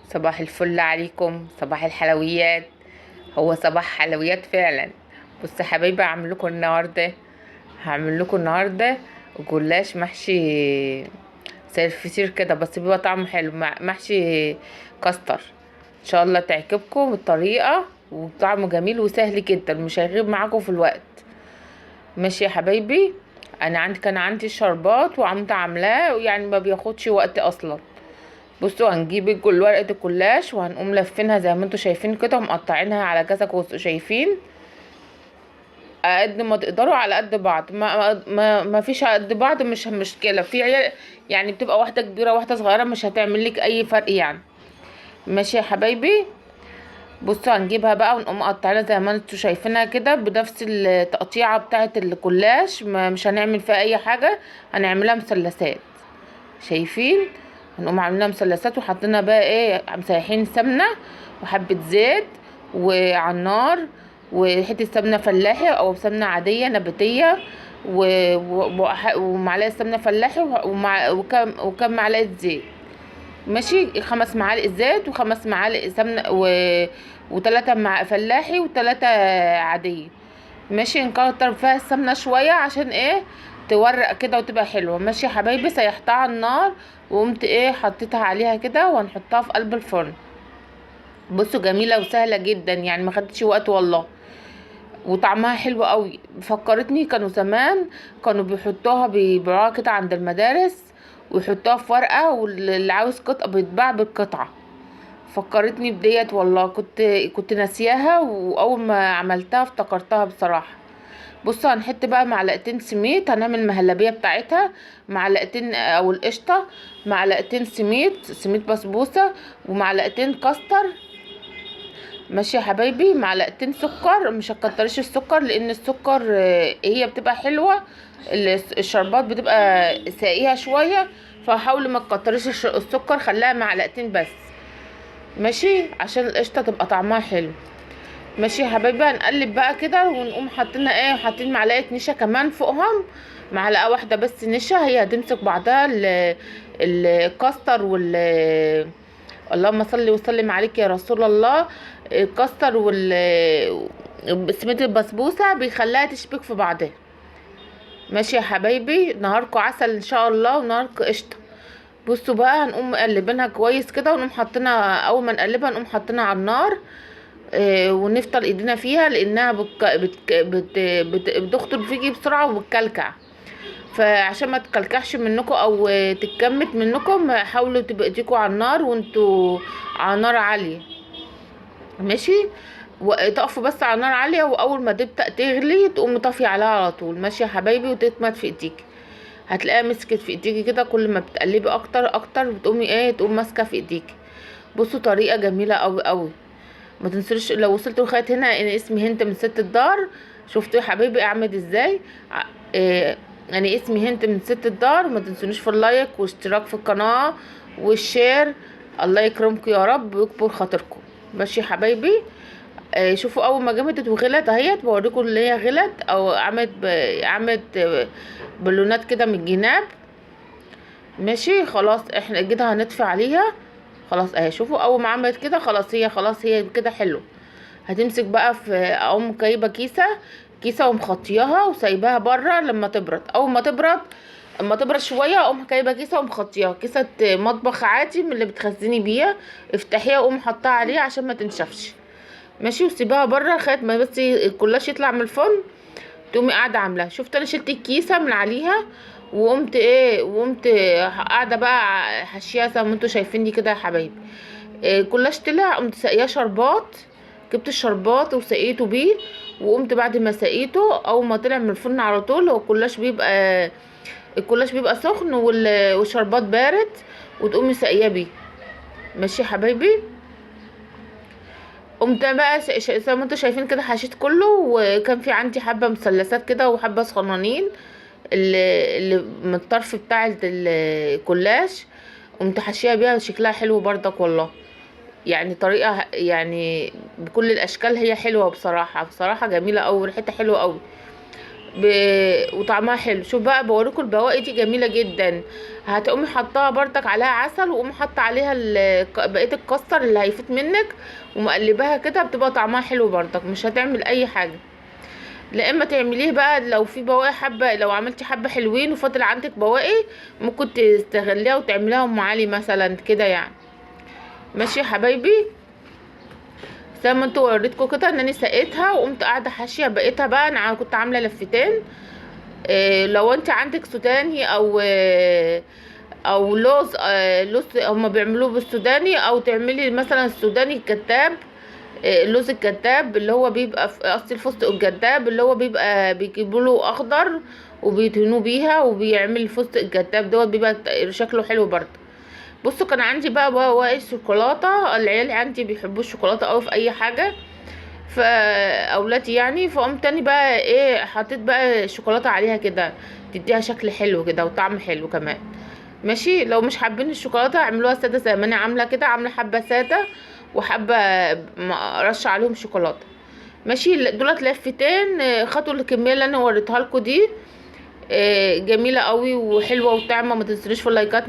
صباح الفل عليكم، صباح الحلويات. هو صباح حلويات فعلا. بصوا يا حبايبي، هعمل لكم النهارده جلاش محشي زي الفطير كده، بس بيبقى طعمه حلو، محشي كاستر. ان شاء الله تعجبكم الطريقة، وطعمه جميل وسهل جدا، مش هيغيب معاكم في الوقت. ماشي يا حبايبي، انا كان عندي الشربات وعمت عاملاه، يعني ما بياخدش وقت اصلا. بصوا، هنجيب كل ورقة الكلاش وهنقوم لفينها زي ما انتوا شايفين كده، ومقطعينها على كذا جزء، شايفين قد ما تقدروا على قد بعض. ما فيش قد بعض مش مشكلة، في عيال يعني بتبقى واحدة كبيرة واحدة صغيرة، مش هتعمل لك اي فرق يعني. ماشي يا حبايبي. بصوا، هنجيبها بقى ونقوم مقطعينها زي ما انتوا شايفينها كده، بنفس التقطيعه بتاعه الكلاش، مش هنعمل فيها اي حاجة، هنعملها مثلثات. شايفين؟ هنقوم عاملينها مثلثات، وحاطينها بقى ايه، مسيحين سمنه وحبه زيت وعلى النار، وحتة سمنه فلاحي او سمنه عادية نباتيه، ومعلقة سمنه فلاحي، وكم معلقه زيت. ماشي، 5 معالق زيت وخمس معالق سمنه وتلاتة مع فلاحي وتلاتة عادية. ماشي، نكتر فيها السمنة شوية عشان ايه، تورق كده وتبقى حلوة. ماشي يا حبايبي، سيحتها على النار وقمت ايه، حطيتها عليها كده، وهنحطها في قلب الفرن. بصوا، جميلة وسهلة جدا، يعني ما خدتش وقت والله، وطعمها حلو قوي. فكرتني، كانوا زمان كانوا بيحطوها، بيبيعوها كده عند المدارس، ويحطوها في ورقة، واللي عاوز قطعه بيتباع بالقطعه. فكرتني بديت والله، كنت ناسياها، واول ما عملتها افتكرتها بصراحة. بصوا، هنحط بقى معلقتين سميد، هنعمل المهلبيه بتاعتها، معلقتين او القشطه، معلقتين سميد، سميد بسبوسه، ومعلقتين كاستر. ماشي يا حبايبي، معلقتين سكر، مش هتكتريش السكر لان السكر هي بتبقى حلوة، الشربات بتبقى ساقيها شوية، فحاولي ما تكتريش السكر، خليها معلقتين بس. ماشي، عشان القشطه تبقى طعمها حلو. ماشي يا حبايبي، هنقلب بقى كده، ونقوم حاطين ايه، حاطين معلقه نشا كمان فوقهم، معلقه واحدة بس نشا، هي هتمسك بعضها الكاستر وال، اللهم صل وسلم عليك يا رسول الله، الكاستر وال سميد البسبوسه بيخليها تشبك في بعضها. ماشي يا حبايبي، نهاركم عسل ان شاء الله، ونهاركم قشطه. بصوا بقى، هنقوم مقلبينها كويس كده، ونقوم حاطينها، اول ما نقلبها نقوم حاطينها على النار، ونفضل ايدينا فيها، لانها بتخطر فيكي بسرعة وبتكلكع. فعشان ما تكلكعش منكم او تتكمت منكم، حاولوا تبقى ايديكم على النار وانتوا على نار عالية. ماشي، وتقفوا بس على نار عالية، واول ما تبدا تغلي تقومي طافية عليها على طول. ماشي يا حبايبي، وتتمت في ايديكي، هتلاقيها مسكت في ايديكي كده، كل ما بتقلبي اكتر اكتر بتقومي ايه، تقوم ماسكه في ايديكي. بصوا، طريقه جميلة قوي قوي. ما تنسوش لو وصلتوا لغاية هنا، ان اسمي هند من ست الدار. شفتوا يا حبايبي اعمل ازاي؟ انا اسمي هند من ست الدار. ما تنسونيش في ال like واشتراك في القناة وال share. الله يكرمكم يا رب ويكبر خاطركم. ماشي يا حبايبي. شوفوا اول ما جمدت وغلت اهيت، بوريكم اللي هي غلت او عملت بالونات كده من الجناب. ماشي خلاص، احنا كده هنطفي عليها خلاص اهي. شوفوا اول ما عملت كده خلاص، هي خلاص هي كده حلو. هتمسك بقى في، اقوم جايبه كيسه ومخطياها وسايباها بره لما تبرد. اول ما تبرد، اما تبرد شوية اقوم جايبه كيسه ومخطياها، كيسه مطبخ عادي من اللي بتخزني بيها، افتحيها وقوم حطها عليها عشان ما تنشفش. ماشي، وسيبها بره لغاية ما بس الكلاش يطلع من الفرن، تقومي قاعدة عاملاها. شفت انا شلت الكيسة من عليها وقمت ايه، وقمت قاعدة بقى حشيها زي ما انتوا شايفيني كده يا حبايبي. الكلاش طلع، قمت ساقياه شربات، جبت الشربات وسقيته بيه، وقمت بعد ما سقيته اول ما طلع من الفرن على طول، هو الكلاش بيبقى سخن والشربات بارد، وتقومي ساقياه بيه. ماشي يا حبايبي. قمت بقى زي ما انتوا شايفين كده حشيت كله، وكان في عندي حبه مثلثات كده وحبه صغننين اللي من الطرف بتاع الكلاش، قمت حشيها بيها، شكلها حلو برضك والله. يعني طريقه بكل الاشكال هي حلوة بصراحة، بصراحة جميلة قوي، ريحتها حلوة قوي. وطعمها حلو. شوف بقى بوريكم البواقي دي جميلة جدا. هتقومي حطاها بردك عليها عسل، وقومي حاطه عليها بقية الكاستر اللي هيفوت منك، ومقلباها كده، بتبقى طعمها حلو بردك، مش هتعمل اي حاجة. لا اما تعمليه بقى لو في بواقي حبه، لو عملتي حبه حلوين وفاضل عندك بواقي ممكن تستغليها وتعمليها ام علي مثلا كده يعني. ماشي يا حبايبي، زي ما انتوا وريتكم كده ان انا سقيتها وقمت قاعدة حاشية بقيتها بقى. انا كنت عامله لفتين. لو انت عندك سوداني او لوز، لوز هما بيعملوه بالسوداني، او تعملي مثلا السوداني الكذاب، اللوز الكذاب اللي هو بيبقى في قصدي الفستق الكذاب اللي هو بيبقى بيجيبوا له اخضر وبيدهنوه بيها وبيعمل الفستق الكذاب دوت، بيبقى شكله حلو برضه. بصوا كان عندي بقى بواقي الشوكولاتة، العيال عندي بيحبوا الشوكولاتة قوي في اي حاجة، فاولادي يعني. فقمت تاني بقى ايه، حطيت بقى شوكولاتة عليها كده تديها شكل حلو كده وطعم حلو كمان. ماشي، لو مش حابين الشوكولاتة اعملوها ساده زي ما انا عامله كده، عامله حبه ساده وحبه رشه عليهم شوكولاتة. ماشي، دولت لفتين، خدوا الكمية اللي انا وريتها لكم دي، جميلة قوي وحلوه وطعمه. ما تنسونيش في اللايكات.